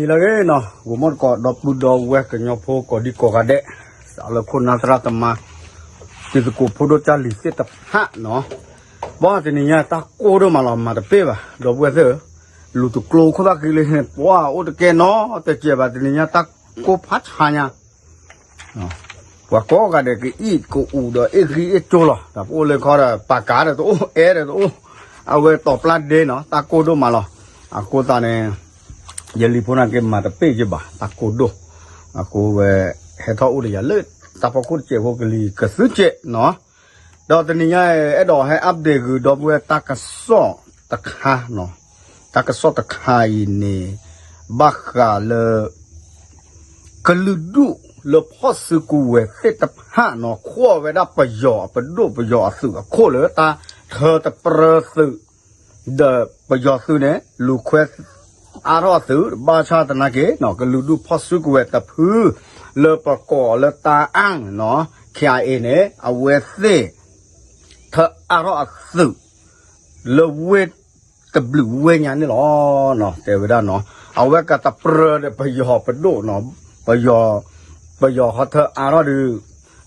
လၢဂ့ၤနီၤ ဂိၤမီၣ်တကိး ဒီပုၢ်ဒီဝဲၢ်ကညီဖိကိးဒံကိးဂၤဒဲး, စးလၢခိၣ်နၢ်သရၣ်သမါ တံၤသကိးဖိဒိၣ်ကၢ်လံၤသ့ၣ်တဖၣ်နီၤ, ဘၣ်တနံၤညါတၢ်ကိၢ်ဒိၣ်မးလီၤ မၤတပ့ၢ်ဘၣ် ဒီပုၢ်ဝဲၢ်သ့ၣ်ဧၢ, လူၤတကျိခိၣ်ဘၣ်က့ၤလံ ပှၤအိၣ်တကဲနီတစဲးဘၣ် တနံၤညါတၢ်ကိၢ်ဖးဆါညါ ပှၤကိးဂၤဒဲးကအံၣ်ကအူးဒီးအ့ၣ်ဂံၢ်အ့ၣ်ကၠိလီၤ, တၢ်ပအိၣ်လၢခီဒီး ပာ်ကၤဒီးတအိၣ် အဲၣ်ဒီးတအိၣ်, အဝဲတီၤပျၢ်ဒ့နီၤ တၢ်ကိၢ်ဒိၣ်မးလီၤ, အဃိသတးန့ၣ် ယလံၤဖိနာ်က့မၤတပ့ၢ်ယဘၣ် တၢ်ကိၢ်ဒိၣ်, အဃိဝဲ ဟဲထီၣ်အိၣ်ဒီးယၤလၢ တၢ်ဖီခိၣ်တစဲးဖိကလံၤကသုစဲးနီၤ, ဒီးတနံၤညါ အဲၣ်ဒိးဟဲ update ဂုၤ ဒီပုၢ်ဝဲၢ်တၢ်ကစီၣ်တခါနီၤ, တၢ်ကစီၣ်တခါအံၤန့ၣ် ဘၣ်ဃးလၢ ကလုာ်ဒူၣ်လၢဖီၣ်စုကဝဲၤသ့ၣ်တဖၣ်နီၤ ခိးဝဲဒၣ်ပယီၤအပဒိၣ်ပယီၤအသုးအခိၣ်လၢတၢ်ထၢတပြၢသုး, ဒီးပယီၤသုးန့ၣ် လူၤခွဲးအါထီၣ်အသုး ဘၣ်ဆၣ်သနာ်က့ ကလုာ်ဒူၣ်ဖီၣ်စုကဝဲၤတဖု လၢပကိးလၢတၢ်အၣ်နီၤ KIA န့ၣ် အဝဲသ့ၣ် ထၢအါထီၣ်အသုး လၢဝ့ၢ်တဘျုးဝ့ၢ်ညါန့ၣ်လီၤ. တဲဝဲဒၣ်နီၤ အဝဲကတပြၢဒီးပယီၤပဒိၣ်နီၤ, ပယီၤ ပယီၤဟီထၢအါထီၣ်ဒီး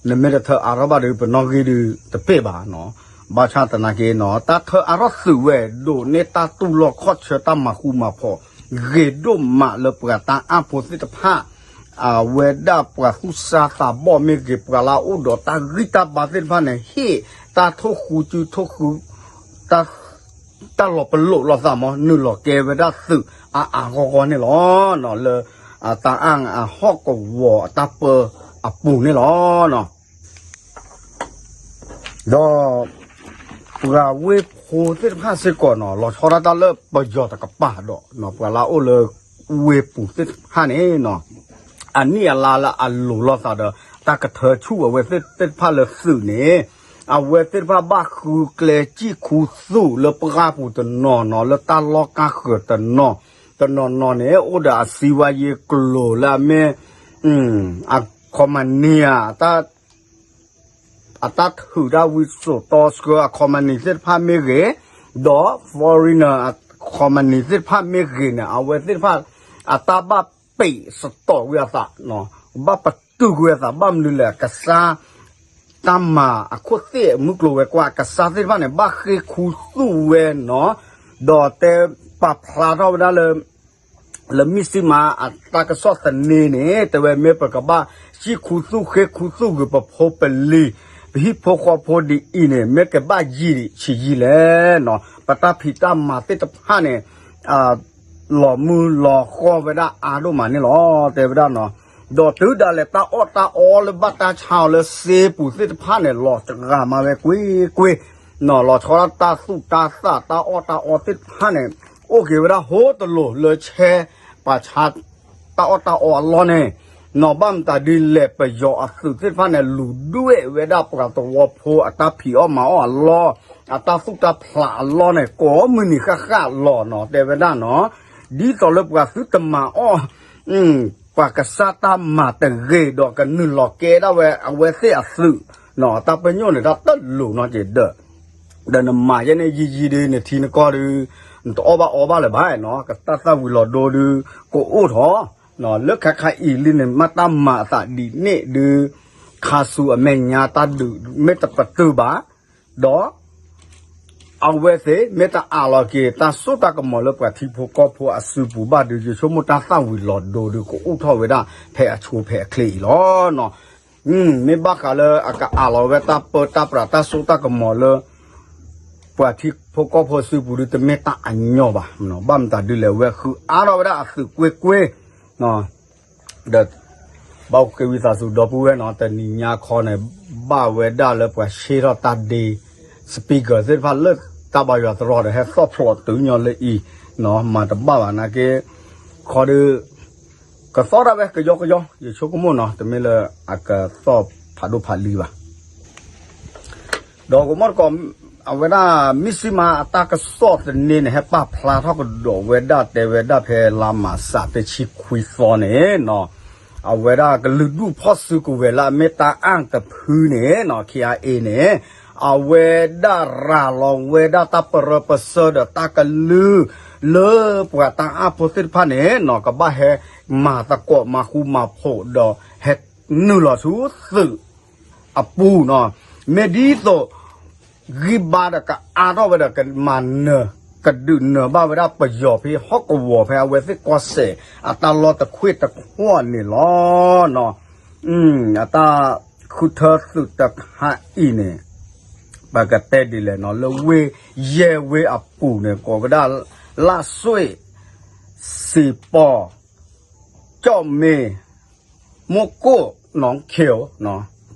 နမ့ၢ်တထၢအါထီၣ်ဘၣ်ဒီး ပနီၣ်ဂံၢ်ဒီးတပ့ၢ်ဘၣ်နီၤ. ဘၣ်ဆၣ်သနာ်က့နီၤ တၢ်ထၢအါထီၣ်သုးဝဲ ဒိးန့ၢ်တၢ်တူၢ်လိာ်ခီၣ်ဆၢတၢ်မၤဃူမၤဖိး ဂ့ၤဒိၣ်မးလၢပှၤတၢ်အၣ်ဖိသ့ၣ်တဖၣ် အဝဲဒၣ်ပှၤသူၣ်စၢ်သးဘီၣ်မ့ၢ်ဂ့ၤ ပှၤလၢအအိၣ်ဒီးတၢ်ဂံၢ်တၢ်ဘါသ့ၣ်တဖၣ်န့ၣ် ဟ့ၣ်တၢ်ထိၣ်ဃူစုထိၣ်ဃူ တၢ် တၢ်လီၤပလိာ်လိာ်သးမး နုာ်လီၤကဲဝဲဒၣ်သုးအါအါဂီၢ်ဂီၢ်န့ၣ်လီၤ. လၢအတၢ်အၣ်အဟီၣ်ကဝီၤအတၢ်ပၢအပူၤန့ၣ်လီၤ. ဒီး ပှၤဝ့ၢ်ဖိသ့ၣ်တဖၣ်စ့ၢ်ကီးနီၤ လီၤဆီဒၣ်တၢ်လၢပယီၤတကပၤဒီး ပှၤလၢအအိၣ်လၢဝ့ၢ်ပူၤသ့ၣ်တဖၣ်န့ၣ်နီၤ အနံၣ်အလါလၢအလိၤလိာ်သးဒီး တၢ်ကထၢဆူၣ်အဝဲသ့ၣ်တဖၣ်လၢသုးန့ၣ် အဝဲသ့ၣ်တဖၣ်ဘၣ်ဃုကျဲစံၣ်ခူသူၣ်လၢပှၢ်ပူၤတနီၤနီၤ လၢတၢ်လီၢ်ကါဃၢၤတနီၤ တနီၤနီၤန့ၣ် အိၣ်ဒီးအစံဝါယ့ကျိၤလၢအမ့ၢ် အခီမနံၤဧါ အတၢ်ထုးတၢ်ဝံစိာ်တီဆှၢအခီမနံၤသ့ၣ်တဖၣ်မ့ၢ်ဂ့ၤ, ဒီး foreigner အခီမနံၤသ့ၣ်တဖၣ်မ့ၢ်ဂ့ၤန့ၣ် အဝဲသ့ၣ်တဖၣ် အတၢ်ဘၣ်ပ့းစတီးကွံာ်အသး, ဘၣ်ပတုာ်ကွံာ်အသး ဘၣ်မနုၤလဲၣ် ကစၢ် တၢ်မၤအခိၣ်သ့ၣ်မုၢ်ကျိၤဝဲၤကွာ် ကစၢ်သ့ၣ်တဖၣ်န့ၣ် ဘၣ်ဃ့ခူသူၣ်ဝဲနီၤ, ဒီးတဲပာ်ဖျါထီၣ်ဝဲဒၣ်လၢ လၢမ့ၢ်စံးမးအတၢ်ကစီၣ်သန့န့ၣ် တဲဝဲမ့ၢ်ပကဘၣ်စံၣ်ခူသူၣ်ဃ့ခူသူၣ်ဂ့ၤ ပဖိပလံၤ ပဟံၣ်ဖိဃီဖိဒ်အံၤန့ၣ် မ့ၢ်ကဘၣ်ယံာ်ဆံးယံာ်လဲၣ်နီၤ, ပတၢ်ဖံးတၢ်မၤသ့ၣ်တဖၣ်န့ၣ် လီၤမုၢ်လီၤဃီၢ်ဝဲဒၣ်အါဒိၣ်မးန့ၣ်လီၤ တဲဝဲဒၣ်နီၤ, ဒီးတုၤဒၣ်လဲာ်တၢ်အီၣ်တၢ်အီလၢဘၣ်တၢ်ဆါအီၤလၢစ့ပူၤသ့ၣ်တဖၣ်န့ၣ် လီၤစှၤမးဝဲကွ့ၢ်ကွ့ၢ် လီၤဆီဒၣ်တၢ်သူၣ်တၢ်သၣ်တၢ်အီၣ်တၢ်အီသ့ၣ်တဖၣ်န့ၣ် အိၣ်က့ၤဝဲဒၣ်ဟိတလိၤလၢဆဲပာ်ဆါ တၢ်အီၣ်တၢ်အီအလီၢ်န့ၣ်, နီၢ်ဘၣ်မတၤဒ်လဲၣ် ပယီၤအသုးသ့ၣ်တဖၣ်န့ၣ် လူၤဒွဲၣ်ဝဲဒၣ်ပှၤသဝီဖိအတၢ်ဖံးအီၣ်မၤအီၣ်အလီၢ်, အတၢ်သူၣ်တၢ်ဖျးအလီၢ်န့ၣ် ကိးမုၢ်နံၤဃၣ်ဃၣ်လီၤနီၤ တဲဝဲဒၣ်နီၤ, ဒ်သိးလၢပှၤသုတမၤအီၣ် ပှၤကစၢ်တၢ်မၤတဂ့ၤဒီးကနုာ်လီၤကဲဒၣ်ဝဲအဝဲသ့ၣ်အသုး, တၢ်ပညိၣ်န့ၣ် တၢ်တလိၤနီၤက့ၤဒီး ဒီးနမၤယဲန့ၣ်ယံာ်ယံာ်ဒီး နထံနကီၢ်ဒီး နတအီၣ်ဘၣ်အီဘၣ်လၢၤဘၣ်နီၤ, ကတၢ်သၣ်ဝံၤလီၤဒိဒီး ကအိၣ်ထီၣ်, လၢခါခါအံၤလံန့ၣ် မ့ၢ်တၢ်မၤအသးဒ်န့ၣ်ဒီး ခါဆူအမဲာ်ညါတၢ်ဒုးမ့ၢ်တပတုာ်ဘၣ်, ဒီး အဝဲသ့ၣ်မ့ၢ်တအးလီၤက့ၤ တၢ်စိတၢ်ကမီၤလၢပှၤထံဖိကီၢ်ဖိအစုပူၤဘၣ်ဒီး ယဆိကမိၣ်တၢ်သၣ်ဝံၤလီၤဒိဒီး ကအိၣ်ထီၣ်ဝဲဒၣ်ဖဲအဆိဖဲအချ့အံၤလီၤ. မ့ၢ်ဘၣ်ဃးလၢအကအးလီၤဝဲတၢ်ပၢတၢ်ပြးတၢ်စိတၢ်ကမီၤလၢ ပှၤထံဖိကီၢ်ဖိစုပူၤဒီး တမ့ၢ်တၢ်အညီဘၣ်. ဘၣ်မတၤဒ်လဲၣ် ဝဲဃုအါထီၣ်ဝဲဒၣ်အသုးကွ့ၢ်ကွ့ၢ် ဒီး ဘၣ်က့ၤဝံသးစူၤဒီပုၢ်ဝဲၢ်နီၤ, တနံၤညါခီန့ၣ် ဘၣ်ဝဲဒၣ်လၢပှၤဆ့ထီၣ်တၢ်ဒ့ speaker သ့ၣ်တဖၣ်လၢတၢ်ဘါယွၤသရိာ်ဒီး ဟဲသီၣ်ဖျိးတုၤညီလၢအံၤ, မၤတဘၣ်ဘၣ်နာ်က့ ခီဒီး ကသီၣ်ဒၣ်ဝဲကယီကယီ ယဆိကမိၣ်နီၤ, တမ့ၢ်လၢအကသီၣ်ဖးဒိၣ်ဖးလံဘၣ်. ဒီးကမီၣ်တကိး အဝဲဒၣ်မ့ၢ်စံးမးအတၢ်ကစီၣ်သန့န့ၣ် ဟဲပာ်ဖျါထီၣ်ကဒီးဝဲဒၣ် တဲဝဲဒၣ်ဖဲလါမးစး တဆံခွံသီန့ၣ်နီၤ, အဝဲဒၣ်ကလုာ်ဒူၣ်ဖီၣ်စုကဝဲၤလၢအမ့ၢ်တၢ်အၣ်တဖုန့ၣ်နီၤ KIA န့ၣ် အဝဲဒၣ်ရၤလီၤဝဲဒၣ်တၢ်ပရၢပစၢၢ်ဒီးတၢ်ကလုၢ် လၢပှၤတၢ်အၣ်ဖိသ့ၣ်တဖၣ်န့ၣ်နီၤ ကဘၣ်ဟဲမၤသကိးမၤဃူမၤဖိးဒီး ဟဲနုာ်လီၤဆူသုးအပူၤနီၤ. မ့ၢ်ဒ်သိး ဂံၢ်ဘါဒီးကအါထီၣ်ဝဲဒီး ကမၤနၢၤ ကဒုးနၢၤဘၣ်ဝဲဒၣ်ပယီၤဖဲဟီၣ်ကဝီၤဖဲအဝဲသ့ၣ်ကီၢ်စဲၣ် အတၢ်လီၢ်တခွ့ၣ်တခွီၣ်န့ၣ်လီၤ. အတၢ်ဃုထၢသုးတခါအံၤန့ၣ် ပကတဲဒ်လဲၣ်နီၤ လၢဝ့ၢ်ယဲၢ်ဝ့ၢ်အပူၤန့ၣ် ကိးဝဲဒၣ် လၣ်စွ့ၣ်, စံးပီၤ, ကၠီၣ်မ့ၢ်, မိၢ်ကိၣ်, နီၣ်ခ့ၣ်,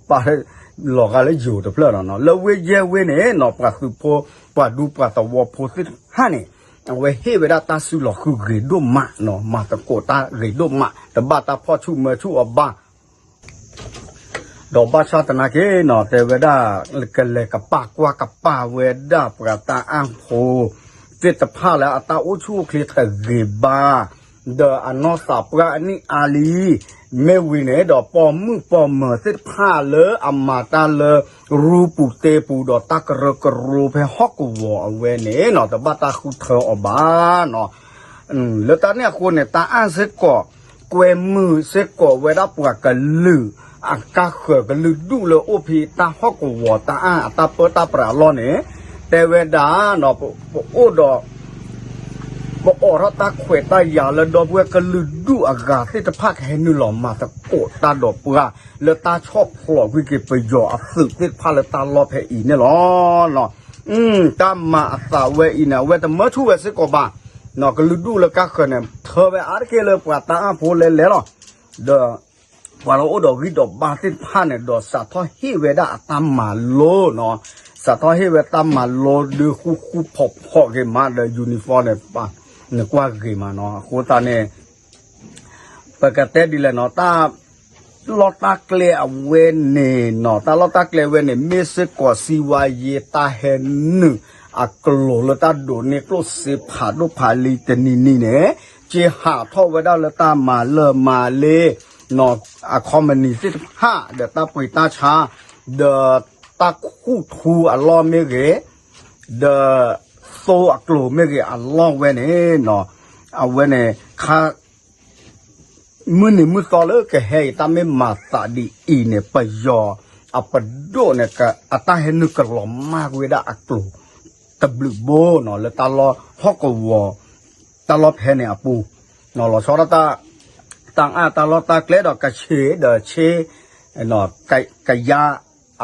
ပာ်လီၤဂာ်လၢယိၤတဖျၢၣ် လၢဝ့ၢ်ယဲၢ်ဝ့ၢ်န့ၣ်နီၤ ပှၤသုးဖိ ပှၤဒူပှၤသဝီဖိသ့ၣ်တဖၣ်န့ၣ် အဝဲဟ့ၣ်ဝဲဒၣ်တၢ်စုလီၤဃုာ်ဂ့ၤဒိၣ်မးနီၤ မၤသကိးတၢ်ဂ့ၤဒိၣ်မး တဘၣ်တၢ်ဖီၣ်ဆူၣ်မၢဆူၣ်အီၤဘၣ် ဒီးဘၣ်ဆၣ်သနာ်က့နီၤ တဲဝဲဒၣ် ကလဲၤကပာ်ကွၢ်ကပာ်ဝဲဒၣ်ပှၤတၢ်အၣ်ဖိသ့ၣ်တဖၣ်လၢအတၢ်အိၣ်ဆူၣ်အိၣ်ချ့တဂ့ၤဘၣ် ဒီးအနီၢ်သးပှၢ်အနံၣ်အါလံ မ့ၢ်ဝံၤန့ၣ်ဒီး ပိာ်မုၣ်ပိာ်မၢၤသ့ၣ်တဖၣ်လၢအမၤတၢ်လၢ ရူပူၤတ့ပူၤဒီးတၢ်ကရၢကရိဖဲဟီၣ်ကဝီၤအဝဲန့ၣ်နီၤ တဘၣ်တၢ်ဃုထၢအီၤဘၣ်နီၤ လၢတၢ်န့ၣ်အဃိန့ၣ် တၢ်အၣ်စ့ၢ်ကီး ကွဲမုာ်စ့ၢ်ကီးဝဲဒၣ်ပှၤကလုာ် အကါဃၢၤကလုာ်ဒူၣ်လၢအိၣ်ဖဲတၢ်ဟီၣ်ကဝီၤတၢ်အၣ်အတၢ်ပၢတၢ်ပြးအလီၢ်န့ၣ် တဲဝဲဒၣ်နီၤ ပအိၣ်ဒီး ပအိးထီၣ်တၢ်ခွဲးတၢ်ယာ်လၢဒီပုၢ်ဝဲၢ်ကလုာ်ဒူၣ်အဂၤသ့ၣ်တဖၣ်ကဟဲနုာ်လီၤမၤသကိးတၢ်ဒီးပှၤ လၢတၢ်ဆီၣ်ဖျိးကွံာ်က့ၤပယီၤအသုးသ့ၣ်တဖၣ်လၢတၢ်လီၢ်ဖဲအံၤန့ၣ်လီၤ. တၢ်မၤအသးဝဲအံၤန့ၣ် အဝဲတမၢဆူၣ်ဝဲစ့ၢ်ကီးဘၣ်. ကလုာ်ဒူၣ်လၢကါဃၢၤန့ၣ် ထၢဝဲအါတက့ၢ်လၢပှၤတၢ်အၣ်ဖိလဲလဲလီၤ. ဒီး ပှၤလၢအိၣ်ဒီးဂံၢ်ဒီးဘါသ့ၣ်တဖၣ်န့ၣ် ဒီးစးထီၣ်ဟ့ၣ်ဝဲဒၣ်အတၢ်မၤလိနီၤ, စးထီၣ်ဟ့ၣ်ဝဲတၢ်မၤလိဒုးဃူဃူဖိးဖိးက့ၤမးဒီး uniform န့ၣ် နကွၢ်ဂ့ၤမးနီၤ. အဃိသတးန့ၣ် ပကတဲဒ်လဲၣ်နီၤ, တၢ်လီၢ်တၢ်ကျဲအဝဲန့ၣ်နီၤ, တၢ်လီၢ်တၢ်ကျဲဝဲန့ၣ် မ့ၢ်စ့ၢ်ကီးစံးဝါယ့တၢ်ဟဲနုာ်အကျိၤလၢတၢ်ဒိးန့ၢ်ကျိၣ်စ့ဖးဒိၣ်ဖးလံၤတနံၤနံၤန့ၣ် က့ၤဟးထီၣ်ဝဲဒၣ်လၢတၢ်မၤလၢမၤလ့ အခီပနံၣ်သ့ၣ်တဖၣ် ဒီးတၢ်ပှ့ၤတၢ်ဆါ ဒီးတၢ်ခူၣ်ထူအလီၢ်မ့ၢ်ဂ့ၤ, ဒီးသိအကျိၤမ့ၢ်ဂ့ၤအလီၢ်ဝဲန့ၣ်နီၤ, အဝဲန့ၣ် ခါ မုၢ်နံၤမုၢ်သီလၢကဟဲအံၤ တၢ်မ့ၢ်မၤသးဒ်အံၤန့ၣ် ပယီၤအပဒိၣ်န့ၣ် အတၢ်ဟဲနုာ်ကလီၤမၢ်ကွံာ်ဝဲဒၣ်အကျိၤတဘျုးဘိနီၤ လၢတၢ်လီၢ်ဟီၣ်ကဝီၤ တၢ်လီၢ်ဖဲန့ၣ်အပူၤ, လီၤဆီဒၣ်တၢ် တၢ်အၣ်တၢ်လီၢ်တၢ်ကျဲဒီးကဆ့ဒီးဆ့ ကယါ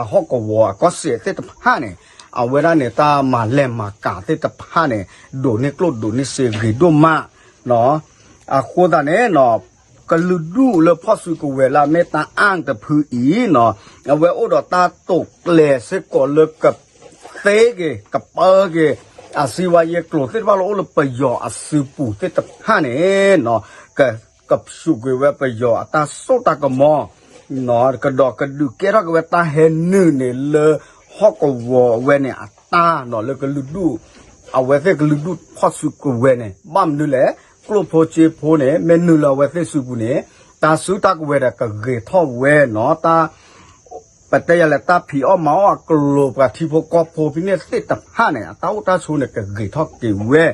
အဟီၣ်ကဝီၤအကီၢ်စဲၣ်သ့ၣ်တဖၣ်န့ၣ် အဝဲဒၣ်န့ၣ် တၢ်မၤလဲၤမၤကၤသ့ၣ်တဖၣ်န့ၣ် ဒိးန့ၢ်ကျိၣ်ဒိးန့ၢ်စ့ဂ့ၤဒိၣ်မးနီၤ. အဃိသတးန့ၣ်နီၤ ကလုာ်ဒူၣ်လၢဖီၣ်စုကဝဲၤလၢအမ့ၢ်တၢ်အၣ်တဖုအံၤနီၤ အဝဲအိၣ်ဒီးတၢ်တိာ်ကျဲၤစ့ၢ်ကီးလၢကသ့က့ၤ ကပၢက့ၤ အစံးဝါယ့ကျိၤသ့ၣ်တဖၣ်လၢအိၣ်လၢပယီၤအစုပူၤသ့ၣ်တဖၣ်န့ၣ်နီၤ က ကဆူးကွံာ်ဝဲပယီၤအတၢ်စိတၢ်ကမီၤ ကဒီးကဒုးကဲထီၣ်က့ၤဝဲတၢ်ဟဲနုာ်န့ၣ်လၢဟီၣ်ကဝီၤအဝဲန့ၣ်အတၢ်နီၤ လၢကလုာ်ဒူၣ် အဝဲသ့ၣ်ကလုာ်ဒူၣ်ဖီၣ်စုကဝဲၤန့ၣ် ဘၣ်မနုၤလဲၣ် ကျိၣ်ဖိစ့ဖိန့ၣ် မ့ၢ်နုာ်လၢအဝဲသ့ၣ်စုပူၤန့ၣ် တၢ်စုတၢ်ကဝဲၤဒီးကဂ့ၤထီၣ်ဝဲနီၤ တၢ် ပတဲယၤလဲၣ်တၢ်ဖံးအီၣ်မၤအီၣ်အကျိၤ ပှၤထံဖိကီၢ်ဖိဖဲန့ၣ်သ့ၣ်တဖၣ်န့ၣ် အတၢ်အိၣ်တၢ်ဆိးန့ၣ်ကဂ့ၤထီၣ်က့ၤဝဲ မ့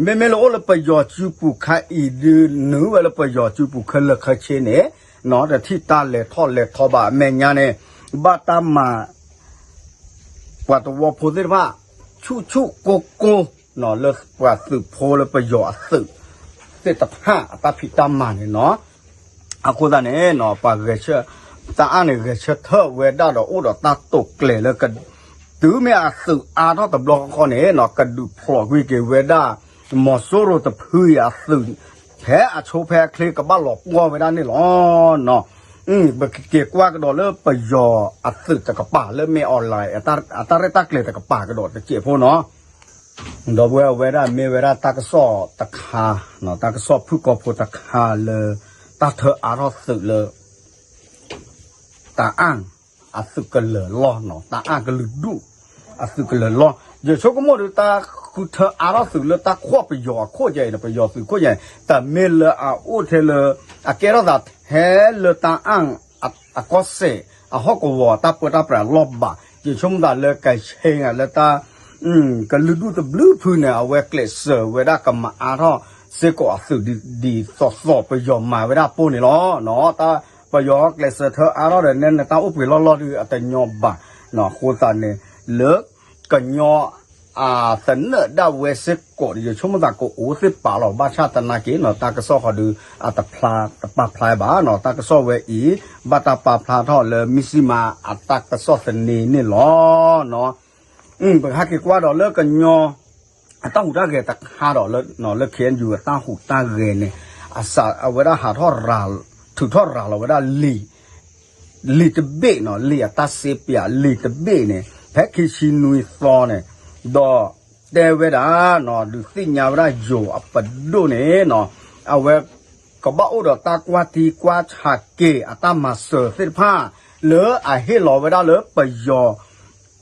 မ့ၢ်လၢအိၣ်လၢပယီၤစုပူၤခါအံၤဒုး နုာ်ဝဲလၢပယီၤစုပူၤခဲလၢာ်ခဲဆ့န့ၣ် တထံၣ်တၢ်လဲၤထီၣ်လဲၤထီဘၣ် အမဲာ်ညါန့ၣ် ဘၣ်တၢ်မၤ ပှၤသဝီဖိသ့ၣ်တဖၣ် ဆူၣ်ဆူၣ်ကိၢ်ကိၢ် လၢပှၤသုးဖိလၢပယီၤအသုးသ့ၣ်တဖၣ်အတၢ်ဖံးတၢ်မၤန့ၣ်နီၤ အဃိသတးန့ၣ်နီၤ ပှၤဂဲၤဆၢ တၢ်အၣ်န့ၣ် ဂဲၤဆၢထၢၣ်ဝဲဒၣ်ဒီးအိၣ်ဒီးတၢ်တိာ်ကျဲၤလၢက တုၤမ့ၢ်အသုးအါထီၣ်တဘျီဃီဃီန့ၣ်နီၤ ကဒုးဖျိးကွံာ်က့ၤဝဲဒၣ် မီၤစိရိၤတဖုအံၤအသုး ဖဲအဆိဖဲအချ့ကဘၣ်လီၤပှီၢ်ဝဲဒၣ်န့ၣ်လီၤ. ပကက့ၤကွၢ်ကဒီးလၢပယီၤအသုးတကပၤလၢမ့ၢ် online အတၢ်ရဲၣ်တၢ်ကျဲၤတကပၤကဒီးတစဲးဖိနီၤ ဒီပုၢ်ဝဲၢ်ဝဲဒၣ်မ့ၢ်ဝဲဒၣ်တၢ်ကစီၣ်တခါ တၢ်ကစီၣ်ဖုၣ်ကိာ်ဖိတခါလၢ တၢ်ထၢအါထီၣ်သုးလၢ တၢ်အၣ်အသုးကလၢၤလီၢ်နီၤ တၢ်အၣ်ကလုာ်ဒူၣ်အသုးကလၢၤလီၢ် ယဆိကမိၣ်ဒီးတၢ်ဃုထၢအါထီၣ်သုးလၢတၢ်ခိၣ်ပယီၤအခိၣ်ယဲအံၤန့ၣ် ပယီၤသုးခိၣ်ယဲအံၤ တမ့ၢ်လၢအအိၣ်ထဲလၢ အကဲထီၣ်သးထဲလၢတၢ်အၣ် အကီၢ်စဲၣ် အဟီၣ်ကဝီၤတၢ်ပၢတၢ်ပြးလီၢ်ဘၣ် ယဆိကမိၣ်သးလၢကဆ့လၢတၢ် ကလုာ်ဒူၣ်တဘျုးဖုန့ၣ် အဝဲကျဲးစၢးဝဲဒၣ်ကမၤအါထီၣ်စ့ၢ်ကီးအသုးဒ်သိးသိးပယီၤမၤဝဲဒၣ်ပိၢ်န့ၣ်လီၤ. တၢ်ပယီၤကျဲးစၢးထၢအါထီၣ်ဒီး နဲနတၢ်အိၣ်ပှဲၤလီၢ်လီၢ်ဒုးအတညီဘၣ်. အဃိသတးန့ၣ် လၢကညီ အသနၢၣ်ဒၣ်ဝဲစ့ၢ်ကီးဒီး ယဆိကမိၣ်သးကအိၣ်သ့ၣ်ပာ်လီၤ ဘၣ်ဆၣ်သနာ်က့နီၤ တၢ်ကစီၣ်ဃီဒုး အတဖျါတပာ်ဖျါဘၣ်နီၤ. တၢ်ကစီၣ်ဝဲအံၤ ဘၣ်တၢ်ပာ်ဖျါထီၣ်လၢ မံစံမါ အတၢ်ကစီၣ်သန့န့ၣ်လီၤ. ပကဟဲက့ၤကွၢ်ဒီးလၢကညီ အတၢ်ဟူးတၢ်ဂဲၤတခါဒီး လၢ လၢ ခ့ၣ်အဲၣ်ယူၣ် အတၢ်ဟူးတၢ်ဂဲၤန့ၣ် အစးအဝဲဒၣ်ဟးထီၣ်ရၤ ထုးထီၣ်ရၤလီၤဝဲဒၣ်လံာ် လံာ်တဘ့ၣ်နီၤ လံာ်အတၢ်စ့ပၠးလံာ်တဘ့ၣ်န့ၣ် ဖဲခံဆံနွံသီန့ၣ် ဒီးတဲဝဲဒၣ်နီၤ ဒုးသ့ၣ်ညါဝဲဒၣ်ယိၤအပဒိၣ်န့ၣ်နီၤ အဝဲ ကဘၣ်အိၣ်ဒီးတၢ်ကွၢ်ထံကွၢ်ဆးက့ၤအတၢ်မၤစၢၤသ့ၣ်တဖၣ် လၢအဟ့ၣ်လီၤဝဲဒၣ်လၢပယီၤ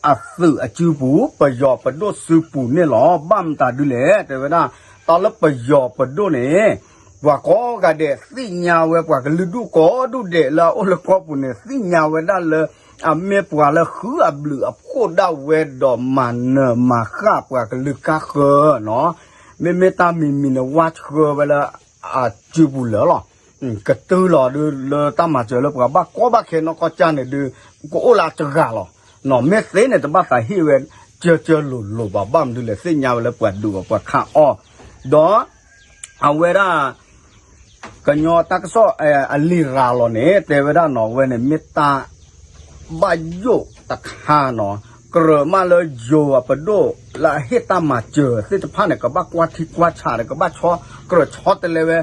အသုးအစုပူၤ ပယီၤပဒိၣ်စုပူၤန့ၣ်လီၤ. ဘၣ်မတၤဒုလဲၣ် တဲဝဲဒၣ် တၢ်လၢပယီၤပဒိၣ်န့ၣ် ပှၤကိးဂၤဒဲးသ့ၣ်ညါဝဲ ပှၤကလုာ်ဒူၣ်ကိးဒူၣ်ဒဲးလၢအအိၣ်လၢကီၢ်ပူၤန့ၣ် သ့ၣ်ညါဝဲဒၣ်လၢ အမ့ၢ်ပှၤလၢဃုအဘျုးအဖှိၣ်ဒၣ်ဝဲဒီးမၤနၢၤမၤဃၣ်ပှၤကလုာ်ကါဃၢနီၤ မ့မ့ၢ်တၢ်မံၤမံၤန့ၣ် ဝါဆှၢဝဲလၢ အစုပူၤလၢာ်လီၤ. ကတုၤလီၤဒုးလၢတၢ်မၤစၢၤလၢပှၤဘၣ်ကီဘၣ်ခဲနီၢ်ကီၢ်ကၢ်န့ၣ်ဒုး ကအိၣ်လၢအတဂၤလီၤ. နီၤ မ့ၢ်သ့န့ၣ် တဘၣ်သးဟ့ၣ်ဝဲ ကၢကၢလိၤလိၤဘၣ် ဘၣ်မနုၤလဲၣ် သ့ၣ်ညါဝဲလၢပှၤဒုးအီၤပှၤခးအီၣ် ဒီး အဝဲဒၣ် ကညီတၢ်ကစီၣ်အလံာ်ရၤလီၤန့ၣ် တဲဝဲဒၣ်နီၤ အဝဲန့ၣ်မ့ၢ်တၢ် ဘၣ်ယိၣ်တခါနီၤ ကြၢးမးလၢယိၤအပဒိၣ်လၢအဟ့ၣ်တၢ်မၤစၢၤသ့ၣ်တဖၣ်န့ၣ် ကဘၣ်ကွၢ်ထံကွၢ်ဆးဒီး ကဘၣ်ဆီကြၢးဆီတလဲဝဲ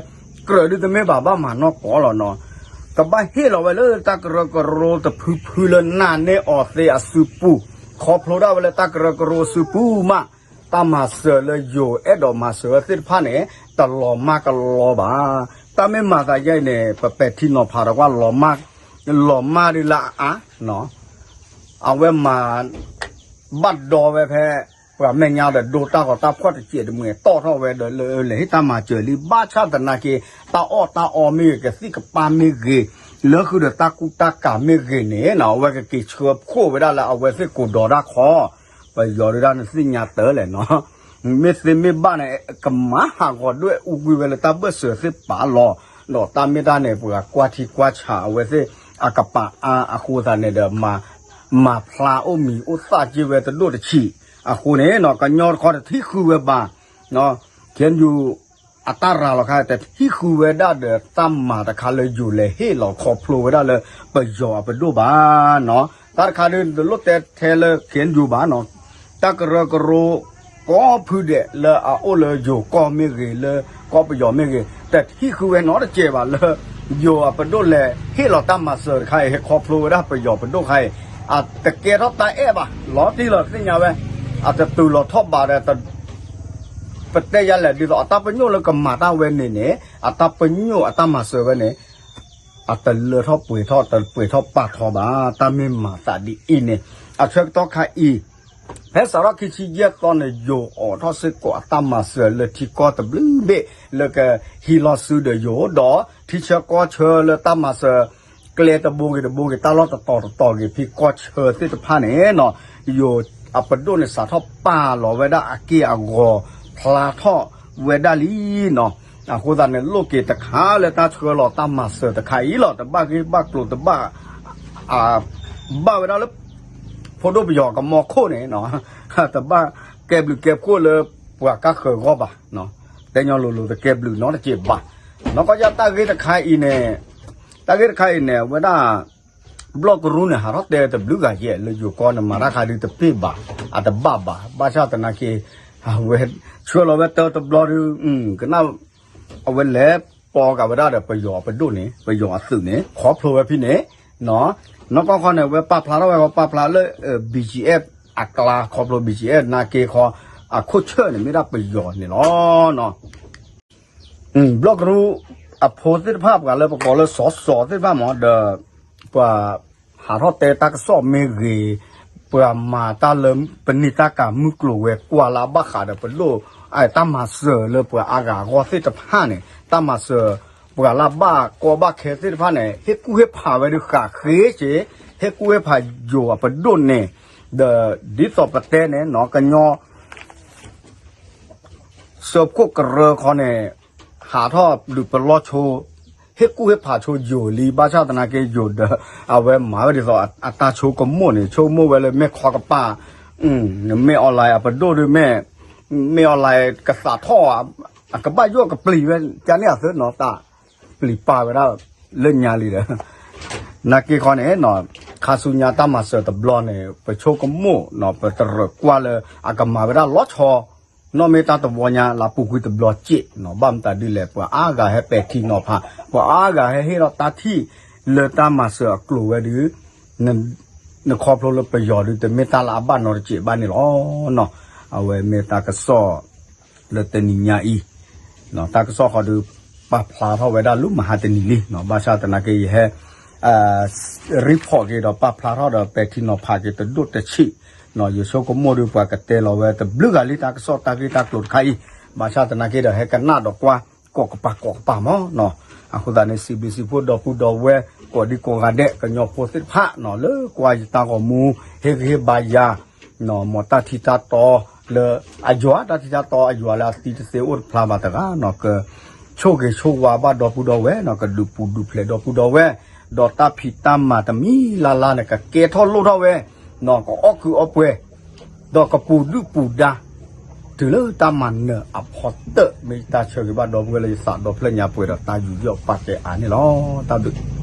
ကြၢးဒုးတမ့ၢ်ဘၣ်ဘၣ်မၤနီၢ်ကီၢ်လီၤနီၤ ကဘၣ်ဟ့ၣ်လီၤဝဲလၢတၢ်ကရၢကရိတဖုဖုလၢနာ်န့ၢ်အီၤသ့အစုပူၤ ခီဖျိဒၣ်ဝဲလၢတၢ်ကရၢကရိစုပူၤမး တၢ်မၤစၢၤလၢယိၤအဲၣ်ဒိးမၤစၢၤဝဲသ့ၣ်တဖၣ်န့ၣ် တလီၤမၢ်ကလီဘၣ်. တၢ်မ့ၢ်မၤသးယဲအံၤန့ၣ် ပပဲာ်ထံနီၤဖးဒီးကွၢ်လီၤမၢ် လီၤမၢ်ဒ်လၢအအါ အဝဲမၤ ဘၣ်ဒီဝဲဖဲ ပှၤမဲာ်ညါဒီးဒိတၢ်ဂီၤတၢ်ဖှီၣ်တစဲးတမှဲၤတီၣ်ထီၣ်ဝဲဒီးလၢလဲၤဟ့ၣ်တၢ်မၤစၢၤလံ ဘၣ်ဆၣ်သနာ်က့ တၢ်အီၣ်တၢ်အီမ့ၢ်ဂ့ၤ ကသံၣ်ကပၢ်မ့ၢ်ဂ့ၤ လၢဃုာ်ဒီးတၢ်ကူတၢ်ကၤမ့ၢ်ဂ့ၤန့ၣ်နီၤ အဝဲကက့ၤဆှၢဖှိၣ်ဝဲဒၣ်လၢအဝဲသ့ၣ်ကိးဒီးတၢ်ခီ ပယီၤဒုးဒၣ်န့ၣ်သ့ၣ်ညါတၢ်လဲၣ်နီၤ မ့ၢ်သ့မ့ၢ်ဘၣ်န့ၣ် ကမၤဟးဂီၤဒွဲၣ်အူကွံာ်ဝဲလၢတၢ်ဘၢၣ်စၢၤသ့ၣ်ပာ်လီၤ ဒီးတၢ်မ့ၢ်တၢ်န့ၣ် ပှၤကွၢ်ထံကွၢ်ဆးအဝဲသ့ၣ် အကပာ်အါအဃိသတးန့ၣ်ဒီး မၤဖျါအိၣ်မံၤအိၣ်သၣ်က့ၤဝဲတဒိၣ်တဆံး အဃိန့ၣ်နီၤ ကညီတခီတထံၣ်ဃုာ်ဝဲဘၣ် ခ့ၣ်အဲၣ်ယူၣ် အတၢ်ရၤလီၤခါ တထံၣ်ဃုာ်ဝဲဒၣ်ဒီးတၢ်မၤတခါလၢယိၤလဲၤဟ့ၣ်လီၤခီဖျိဝဲဒၣ်လၢပယီၤအပဒိၣ်ဘၣ်နီၤ တၢ်တခါဒုးတလိၣ်တဲထဲလၢ ခ့ၣ်အဲၣ်ယူၣ် ဘၣ်နီၤ တၢ်ကရၢကရိ ကိးဖုဒဲးလၢအအိၣ်လၢယိၤကီၢ်မ့ၢ်ဂ့ၤ လၢကီၢ်ပယီၤမ့ၢ်ဂ့ၤ တထံၣ်ဃုာ်ဝဲနီတစဲးဘၣ်လၢ ယိၤအပဒိၣ်လဲၤဟ့ၣ်လီၤတၢ်မၤစၢၤတခါအံၤ ဟဲခီဖျိဝဲဒၣ်ပယီၤပဒိၣ်ခါအံၤ အတကဲထီၣ်တၢ်အဲၣ်ဘၣ် လီၤတံၢ်လီၤသ့ၣ်ညါဝဲ အတတုၤလီၤထီၣ်ဘးဒီး ပတဲယါလဲၣ် ဒ်သိးအတၢ်ပညိၣ်လၢကမၤတၢ်ဝဲန့ၣ်န့ၣ် အတၢ်ပညိၣ်အတၢ်မၤစၢၤဝဲန့ၣ် အတလၢထီၣ်ပှဲၤထီၣ် တပှဲၤထီၣ်ပာ်ထီဘၣ် တၢ်မ့ၢ်မၤသးဒ်အံၤန့ၣ် အဆၢကတီၢ်ခါအံၤ ဖဲစးထီၣ်ခံဆံယဲၢ်သီန့ၣ် ယိၤအိးထီၣ်စ့ၢ်ကီးအတၢ်မၤစၢၤလၢထံကီၢ်တဘျုးဘ့ၣ် လၢကဟံးလီၤစုဒီးယိၤ ဒီးထံဆၢကီၢ်ဆၢလၢတၢ်မၤစၢၤ ကျဲတဘိဂ့ၤတဘိဂ့ၤ တၢ်လီၢ်တတီၤတတီၤဂ့ၤ ဖဲကီၢ်ဆၢသ့ၣ်တဖၣ်န့ၣ်နီၤ ယိၤအပဒိၣ်န့ၣ် စးထီၣ်ပာ်လီၤဝဲဒၣ်အက့ၢ်အဂီၤ ဖျါထီၣ်ဝဲဒၣ်လံနီၤ အဃိသတးန့ၣ် လိၣ်က့ၤတခါလၢတၢ်ဆှၢလီၤတၢ်မၤစၢၤတခါအံၤလီၤ တဘၣ်ဂ့ၢ်ဘၣ်ကျိၤတဘၣ် ဘၣ်ဝဲဒၣ်လၢ ဖိဒိၣ်ပယီၤကမီၤခိၣ်န့ၣ်နီၤ တဘၣ်ကဲဘျုးကဲဖှိၣ်လၢပှၤကါဃၢၤဂီၢ်ဘၣ် တဲညီလိၤလိၤတကဲဘျုးနီတစဲးဘၣ် နီၢ်ကီၢ်ယၢ်တၢ်ဂ့ၢ်တခါအံၤန့ၣ် တၢ်ဂ့ၢ်တခါအံၤန့ၣ် အဝဲဒၣ် ဘျီၣ်ကရူၢ်န့ၣ် ဟးထီၣ်တဲတဘျုးဂၤယဲၢ်လၢယိၤကီၢ်န့ၣ် မၤတၢ်ခါဒုးတပ့ၢ်ဘၣ် အတဘၣ်ဘၣ် ဘၣ်ဆၣ်သနာ်က့ အဝဲဆှၢလီၤဝဲတၢတဘျီဒုး ကနၣ် အဝဲလဲၤပိာ်ကးဝဲဒၣ်ဒီးပယီၤအပဒိၣ်န့ၣ် ပယီၤအသုးန့ၣ် ခီဖျိဝဲဖဲန့ၣ် နီၢ်ကီၢ်ခီန့ၣ် အဝဲပာ်ဖျါထီၣ်ဝဲ ပာ်ဖျါလၢ ဘံၣ်ကၠံၣ်အဲၣ် အကျါ ခီဖျိ ဘံၣ်ကၠံၣ်အဲၣ် နာ်က့ခီ အခိၣ်ဆၢၣ်န့ၣ် မ့ၢ်ဒၣ်ပယီၤန့ၣ်လီၤ. ဘျီၣ်ကရူၢ်အဖိသ့ၣ်တဖၣ် ပှၤလၢပကိးလၢစီၤစီၤသ့ၣ်တဖၣ်မး ဒီး ပှၤဟးထီၣ်တဲတၢ်ကစီၣ်မ့ၢ်ဂ့ၤ, ပှၤမၤတၢ်လၢပနံာ်တၢ်ကၤမုၢ်ကျိၤဝဲၤကွာ်လၢအဘၣ်ဃးဒီးပဒိၣ် တၢ်မၤစၢၤလၢပှၤအါဂၤအဂီၢ်သ့ၣ်တဖၣ်န့ၣ်, တၢ်မၤစၢၤပှၤလၢအဘၣ်ကီဘၣ်ခဲသ့ၣ်တဖၣ်န့ၣ် ဟ့ၣ်ကူၣ်ဟ့ၣ်ဖးဝဲဒုးဃးဃ့က့ၤ, ဟ့ၣ်ကူၣ်ဟ့ၣ်ဖးယိၤအပဒိၣ်န့ၣ် ဒီးဒ်သိးပတဲန့ၣ်နီၤ ကညီ စၢဖှိၣ်ကရၢခီန့ၣ် ဟးထီၣ်ဒုးပလီၢ်ဆိ ဟ့ၣ်ကူၣ်ဟ့ၣ်ဖးဆိယိာ်လံ ဘၣ်ဆၣ်သနာ်က့ယိာ်ဒီး အဝဲမၤဝဲဒ်သိးအတၢ်ဆိကမိၣ်န့ၣ် ဆိကမိၣ်ဝဲလၢမ့ၢ်ခီကပၤ မ့ၢ် online အပဒိၣ်ဒုးမ့ၢ် မ့ၢ် online ကသးထီၣ် အကဘၣ်ယိၣ်ကပျံၤဝဲ ကန့ၣ်အသၢနီၤ တၢ်ပျံၤပာ်ဝဲဒၣ်လၢညါလံဒီး နာ်က့ခီန့ၣ် ခါဆူညါတၢ်မၤစၢၤတဘျီန့ၣ် ပဆိကမိၣ်နီၤ ပတရၢၣ်ကွၢ်လၢအကမၤဝဲဒၣ်လီၤဆီ နီၢ်မ့ၢ်တၢ်တဝီညါ လၢပူၤကွံာ်တဘျီစ့ၢ်နီၤ ဘၣ်မတၤဒ်လဲၣ် ပှၤအါဂၤဟဲပဲာ်ထံနီၤဖး ပှၤအါဂၤဟဲဟ့ၣ်ဒီးတၢ်ထံၣ်လၢတၢ်မၤစၢၤအကျိၤဝဲဒုး နခီဖျိလၢပယီၤဒုး တမ့ၢ်တၢ်လၢအဘၣ်နီတစဲးဘၣ်န့ၣ်လီၤ. အဝဲမ့ၢ်တၢ်ကစီၣ် လၢတနံၤညါအံၤ တၢ်ကစီၣ်ဃီဒုး ပာ်ဖျါထီၣ်ဝဲဒၣ်လၢမဟါတနံၤလံ ဘၣ်ဆၣ်သနာ်က့ယဟဲ report က့ၤဒီးပာ်ဖျါထီၣ်ဒီး ပဲာ်ထံနီၤဖးက့ၤတဒိၣ်တဆံး ယဆိကမိၣ်ဒုး ပှၤကတဲလီၤဝဲတဘျုးဂၤလံ တၢ်ကစီၣ်တၢ်ဂ့ၢ်တၢ်ကျိၤတခါအံၤ ဘၣ်ဆၣ်သနာ်က့ဒီး ဟဲကနၣ်ဒီးကွၢ် ကိးကပၤကိးကပၤမးနီၤ အဃိသတးန့ၣ် စံးဘျုးစံးဖှိၣ်ဒီပုၢ်ဒီဝဲၢ် ကိးဒံကိးဂၤဒဲး ကညီဖိသ့ၣ်တဖၣ်နီၤ လၢကွၢ်ယတၢ်ဂီၤမူ ဟ့ၣ်ဂံၢ်ဟ့ၣ်ဘါယၤ မ်တၢ်ထံတၢ်တီလၢအယွၤ တၢ်ထံတၢ်တီအယွၤလၢအသံတသ့အိၣ်တဖျါဘၣ်တဂၤနီၤ ကဆိၣ်ဂ့ၤဆိၣ်ဝါဘၣ်ဒီပုၢ်ဒီဝဲၢ်နီၤ ကဒုးပူၤဒုးဖျဲးဒီပုၢ်ဒီဝဲၢ် ဒီးတၢ်ဖံးတၢ်မၤတမံၤလၢ်လၢ်န့ၣ် ကကဲထီၣ်လိၣ်ထီၣ်ဝဲ နီၤ ကအီၣ်ကုးအီပှဲၤ ဒီးကပူၤဒုၣ်ပူၤဒါ တုၤလၢတၢ်မၤနၢၤအဖီတၢၣ် မ့ၢ်ယတၢ်ဆၢဂ့ၤဘၣ်ဒီပုၢ်ဝဲၢ်လၢယသးဒီဖျၢၣ်ညါပှဲၤဒီးတၢ်ယူးယီၣ်ပာ်ကဲအါန့ၣ်လီၤ. တၢ်ဘျုး